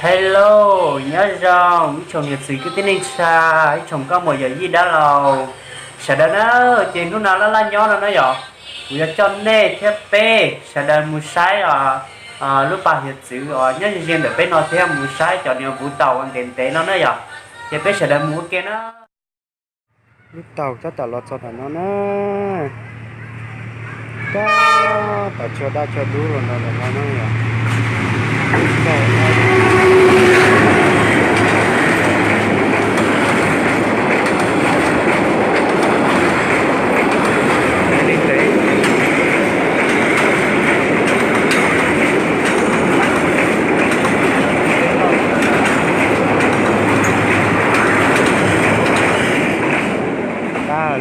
Hello, nyob zoo ib tsoom niam txiv kwv tij neej tsa, ib tsoom nkauj muam yawm yij dab laug sawv daws na. Ces hnub no laj laj nyob no na yom, kuv yuav coj nej thiab peb sawv daws mus saib os, lub pas hiav txwv os nyob ze ze ntawm peb no thiab mus saib cov niag vuv taus uas ntev ntev no na yom. Ces peb sawv daws mus ua ke na. Lub taus tab tom los txog ntawm no na. Tab tom tsho daj tsho dub los ntawm no na yom. Tag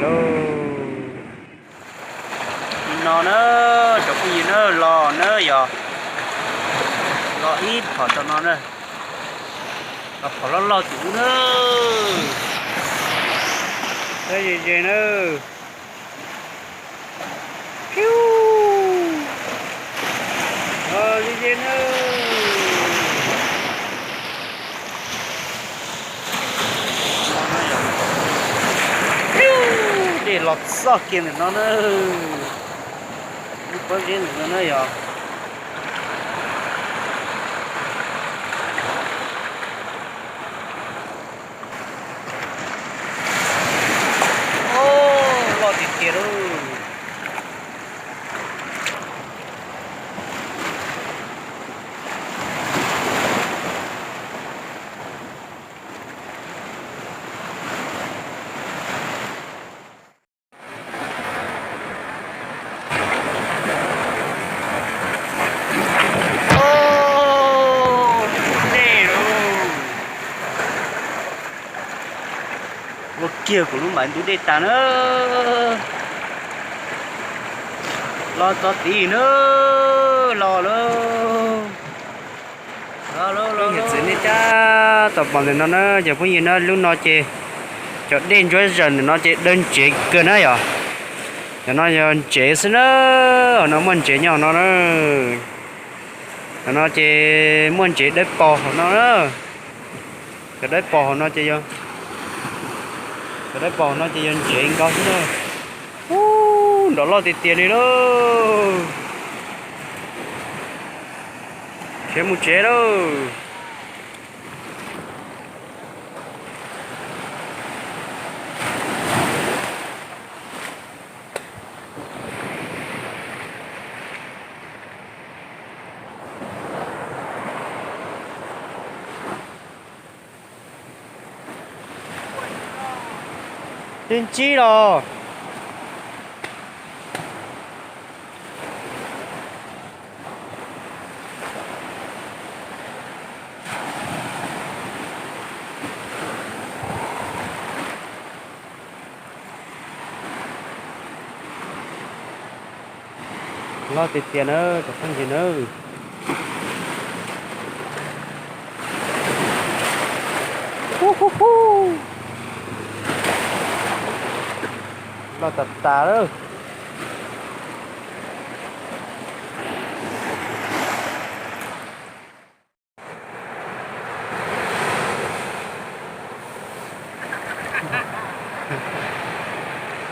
lauj. Li no na, cov phooj ywg na, los na yog, los ib phom rau no na, los phom loj loj tim ub na, saib ze ze na. Phiu, los ze ze na. Dej los txog kiag ntawm no na, lub pob zeb ntawm no na yog. Loj tiag tiag lauj. Ua kiag kuv lub maiv ntub dej tas na. Los txog tid na, los lauj. Peb niam txiv nej tab tom pom ntawm no na cov phooj ywg na, lub no ces cov dej ntsuab zaws ntawm no ces dawb ntsev kawg na yom. Cov no yog ntsev xwb na, hauv no muaj ntsev nyob hauv no na. Cov no ces muaj ntsev dawb paug hauv no na. Cov dawb paug hauv no ces yog, cov dawb paug hauv no ces yog ntsev nkaus xwb na. Ub, nrov loj tiag tiag li lauj. Khiav mus tsev lauj. Twb ntsib los. Loj tiag tiag na cov phooj ywg na. Loj tas tas lawm.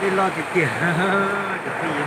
Dej loj tiag tiag.